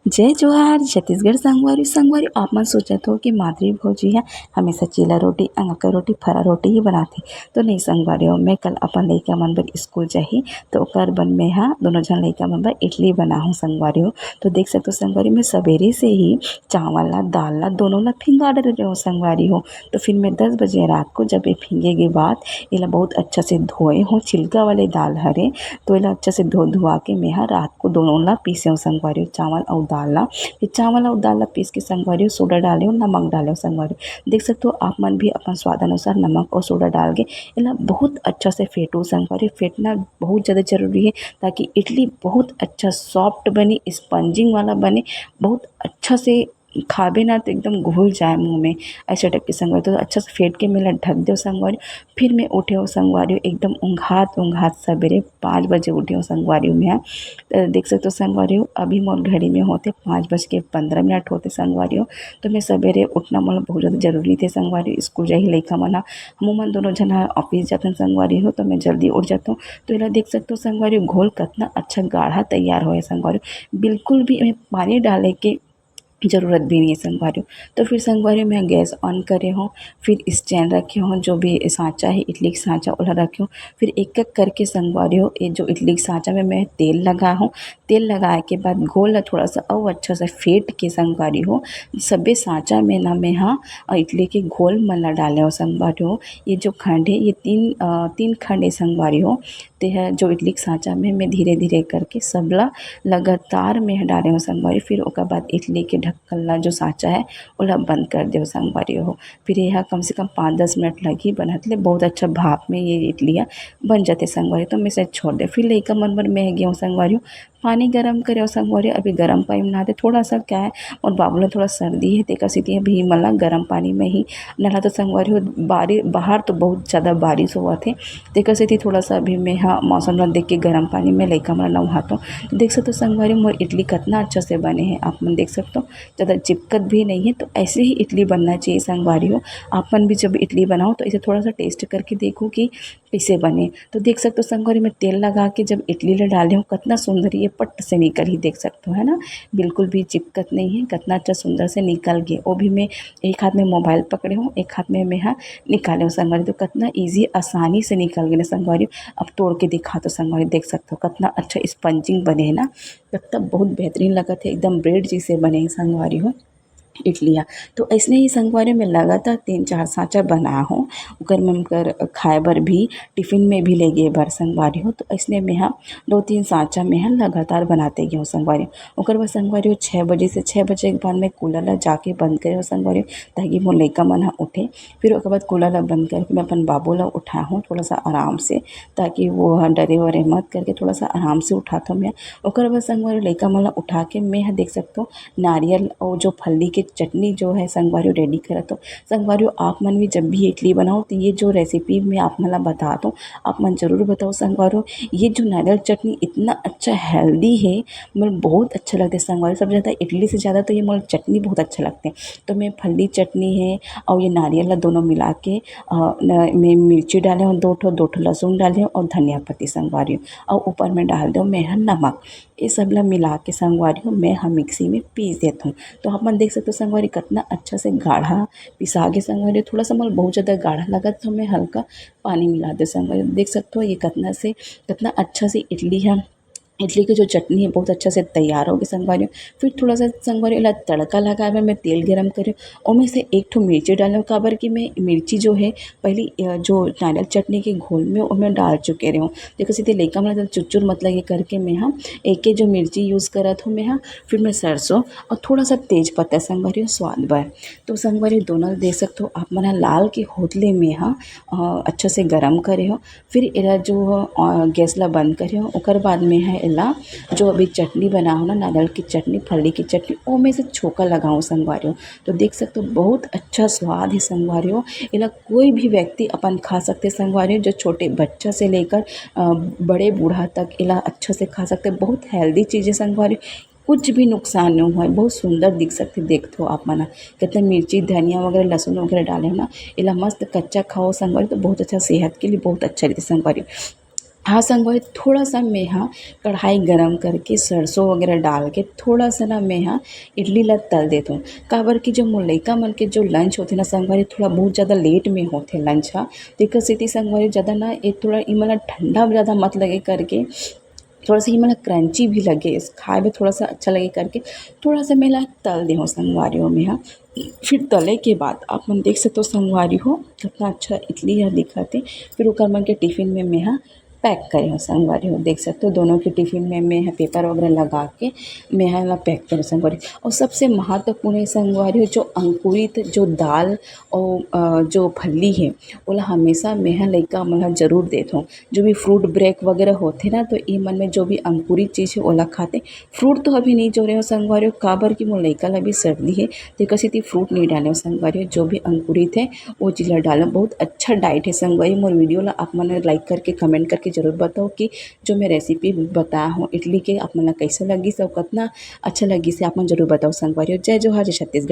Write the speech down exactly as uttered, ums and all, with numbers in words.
जय जोहार छत्तीसगढ़ संगवारी। संगवारी, आप मन सोचत हो कि माधुरी भौजी ह हमेशा चीला रोटी, अंगाकर रोटी, फरा रोटी ही बनाथे, तो नहीं संगवारी हो, मैं कल अपन लइका मन बर स्कूल जाही, तो ओकर बर मैं ह दोनों झन लइका मन बर इडली बनाहूँ संगवारी हो। तो देख सकते हो संगवारी, मैं सवेरे से ही चावल ला, दाल ला, दोनों ला फिंगा डरे रहे हो संगवारी हो। तो फिर मैं दस बजे रात को जब ये फिंगे के बाद एला बहुत अच्छा से धोए हो, छिलका वाले दाल हरे, तो एला अच्छा से धो धुआ के मैं ह रात को दोनों ला पीसे हो संगवारी हो, चावल अउ दाल ला। फिर चावल अउ दाल ला पीस के संगवारी हो, सोडा डाले हो, नमक डाले हो संगवारी हो। देख सकते हो आप मन भी अपन स्वाद अनुसार नमक अउ सोडा डाल के एला बहुत अच्छा से फेंटो संगवारी हो। फेंटना बहुत ज़्यादा जरूरी है, ताकि इडली बहुत अच्छा सॉफ्ट बने, स्पंजिंग वाला बने, बहुत अच्छा से खाबे ना तो एकदम घुल जाए मुंह में, ऐसे टाइप के संगवारी। तो अच्छा से फेंट के मैं ला ढक दो संगवारी। फिर मैं उठे हो संगवारी हो, एकदम ऊंघात ऊंघात सवेरे पाँच बजे उठे हो संगवारी हो मैं। तो देख सकते हो संगवारी हो, अभी मोर घड़ी में होते पाँच बज के पंद्रह मिनट होते संगवारी हो। तो मैं सवेरे उठना मोला बहुत ज़्यादा जरूरी थे संगवारी हो, स्कूल जाही लइका मन ह, हमू मन दोनों झन ह ऑफिस जाथन संगवारी हो, तो मैं जल्दी उठ जाता हूँ। तो एला देख सकते हो संगवारी हो, घोल कितना अच्छा गाढ़ा तैयार होए संगवारी हो, बिल्कुल भी एमे पानी डाले के जरूरत भी नहीं है संगवारी हो। तो फिर संगवारी हो, मैं गैस ऑन करे हूँ, फिर स्टैंड रखे हूँ, जो भी सांचा है इडली के सांचा ओला रखे हूँ। फिर एक एक करके संगवारी हो, ये जो इडली के सांचा में मैं तेल लगा हूँ, तेल लगाए के बाद घोल ला थोड़ा सा अउ अच्छा से फेंट के संगवारी हो, सबे सांचा में ना मैं ह इडली के घोल मन ला डाले हो संगवारी हो। ये जो खंड है, ये तीन, अ, तीन खंड है संगवारी हो। तेहा जो इडली के सांचा में मैं धीरे धीरे करके सबला लगातार में डारे हो संगवारी। फिर ओकर बाद इडली के ढक्कन ला जो सांचा है ओला बंद कर दे हो संगवारी हो। फिर यह कम से कम पाँच दस मिनट लगही बनत ले, बहुत अच्छा भाप में ये इडली ह बन जाते संगवारी। तो मैं इसे छोड़ दे, फिर लइका मन बर मैं गे हो संगवारी हो पानी गरम करे हो संगवारी। अभी गरम पानी में नहाते, थोड़ा सा क्या है, मोर बाबू ला थोड़ा सर्दी है, तेकर सेती अभी मला गरम पानी में ही नहला। तो संगवारी हो, बारि-, बाहर तो बहुत ज़्यादा बारिश होवत हे, तेकर सेती थोड़ा सा अभी मैं ह मौसम ला देख के गरम पानी में लइका मन ला नहातो। तो देख सकते हो संगवारी, मोर इडली कितना अच्छा से बने है, आप मन देख सकते हो, ज़्यादा चिपकत भी नहीं है। तो ऐसे ही इडली बनना चाहिए संगवारी हो, आप मन भी जब इडली बनाओ तो इसे थोड़ा सा टेस्ट करके देखो कि कैसे बने। तो देख सकते हो संगवारी, मैं तेल लगा के जब इडली ला डाले हूँ, कितना सुंदर ये पट से निकल ही, देख सकते हो, है ना, बिल्कुल भी चिपकत नहीं है, कितना अच्छा सुंदर से निकल गए। वो भी मैं एक हाथ में मोबाइल पकड़े हूँ, एक हाथ में मैं ह निकाले हूँ संगवारी। तो कितना ईजी, आसानी से निकल गए ना संगवारी। अब तोड़ के दिखा तो संगवारी, देख सकते हो कितना अच्छा स्पंजिंग बने है ना, कितना बहुत बेहतरीन लगत है, एकदम ब्रेड जैसे बने है संगवारी हो इडलिया। तो ऐसने ही संगवारी में लगातार तीन चार सांचा बना हो, ओकर में ओकर खाए बर भी, टिफिन में भी ले गए बर संगवारी हो। तो ऐसने में ह दो तीन सांचा में ह लगातार बनाते गए हो संगवारी। ओकर बाद संगवारी हो, छः बजे से, छः बजे के बाद में कूलर ला जाके बंद करे हो संगवारी हो, ताकि मोर लइका मन ह उठे। फिर ओकर बाद कूलर ला बंद करके मैं अपन बाबू ला उठाए हूँ थोड़ा सा आराम से, ताकि वो ह डरे वरे मत करके थोड़ा सा आराम से उठात हूँ मैं। ओकर बाद संगवारी लइका मन ला उठा के मैं ह देख सकत हूँ नारियल और जो फल्ली के चटनी जो है संगवारी रेडी करत हूँ। संगवारी आप मन भी जब भी इडली बनाओ तो ये जो रेसिपी मैं आप मन ला बतात हूँ, आप मन जरूर बताओ संगवारी। ये जो नारियल चटनी इतना अच्छा हेल्दी है, मतलब बहुत अच्छा लगता है संगवारी। सबसे ज़्यादा इडली से ज़्यादा तो ये मोला चटनी बहुत अच्छा लगता है। तो मैं फल्ली चटनी है और ये नारियल ला दोनों मिला के, अ, न-, मैं मिर्ची डाले हूँ दो ठो, दो ठो लहसुन डाले हूँ और धनिया पत्ती संगवारी हूँ। और ऊपर में डाल दो मैं ह नमक। ये सब ला मिला के संगवारी हो मैं ह मिक्सी में पीस देत हूँ। तो आप मन देख सकते हो संगवारी कितना अच्छा से गाढ़ा पिसा गे संगवारी। थोड़ा सा मोला बहुत ज़्यादा गाढ़ा लगत तो मैं हल्का पानी मिला दे संगवारी। देख सकते हो ये कितना से, कितना अच्छा से इडली है, इडली की जो चटनी है बहुत अच्छा से तैयार होगी संगवारी। फिर थोड़ा सा संगवारी ला तड़का लगाए में मैं तेल गरम करे, ओमे से एक ठो मिर्ची डालूँ, काबर कि मैं मिर्ची जो है पहली, अ, जो नारियल चटनी के घोल में ओमे डाल चुके रहे हूँ। देखो सीधे लइका मन ला चुचुर मत लगे करके मैं ह एके जो मिर्ची यूज़ करत हूँ मैं ह, फिर मैं सरसों और थोड़ा सा तेज पत्ता संगवारी स्वाद बर। तो संगवारी दोनों देख सकते हो आप मन ह लाल के होतले में ह, अ, अच्छा से गरम करे हो। फिर एला जो, अ, गैस ला बंद करे हो, ओकर बाद में ह एला जो अभी चटनी बना हो ना, नारियल की चटनी, फल्ली की चटनी, ओमे से छोंका लगाओ संगवारी हो। तो देख सकते हो बहुत अच्छा स्वाद है संगवारी हो। एला कोई भी व्यक्ति अपन खा सकते संगवारी हो, जो छोटे बच्चा से लेकर, अ, बड़े बूढ़ा तक एला अच्छा से खा सकते। बहुत हेल्दी चीज़ है संगवारी हो, कुछ भी नुकसान नहीं हुआ है, बहुत सुंदर दिख सकते। देखते हो आप मन ह कितना मिर्ची, धनिया वगैरह, लहसुन वगैरह डाले हो ना, एला मस्त कच्चा खाओ संगवारी, तो बहुत अच्छा सेहत के लिए बहुत अच्छा रहते संगवारी। हाँ संगवारी, थोड़ा सा मैं हा कढ़ाई गरम करके सरसों वगैरह डाल के थोड़ा सा ना मैं हा इडली ला तल देथों। काबर कि जो मोर लइका मन के जो lunch होथे ना संगवारी, थोड़ा बहुत ज़्यादा late में होथे lunch हा, तेकर सेती संगवारी ज़्यादा ना ये थोड़ा इमन ला ठंडा ज़्यादा मत लगे करके, थोड़ा सा इमन ला crunchy भी लगे, खाए में थोड़ा सा अच्छा लगे करके थोड़ा सा मैं ला तल दे हों संगवारी हो मैं हा। फिर तले के बाद आप मन देख सकते हो संगवारी हो, कितना अच्छा इडली हा दिखत हे। फिर ओकर मन के टिफिन में मैं हा पैक करे हों संगवारी हो। देख सकते हो दोनों के टिफिन में मैं हा paper वगैरह लगा के मैं हा ला पैक करे संगवारी। और सबसे महत्वपूर्ण है संगवारी हो, जो अंकुरित जो दाल और अ, जो फली है, ओला हमेशा मैं हा लइका मन ला जरूर देथों। जो भी fruit break वगैरह होथे ना, तो ई मन में जो भी अंकुरित चीज़ है ओला खाथे। Fruit तो अभी नहीं जोरे हों संगवारी हो, काबर कि मोर लइका ला भी सर्दी है, तेकर सेती fruit नहीं डाले हों संगवारी हो। जो भी अंकुरित है वो चीज़ ला डालो। बहुत अच्छा diet है संगवारी। मोर video ला आप मन like करके comment करके जरूर बताओ कि जो मैं recipe बताया हों इडली के आप मन ला कैसे लगिस और कितना अच्छा लगिस है, आप मन जरूर बताओ संगवारी हो। जय जोहार, जय छत्तीसगढ़।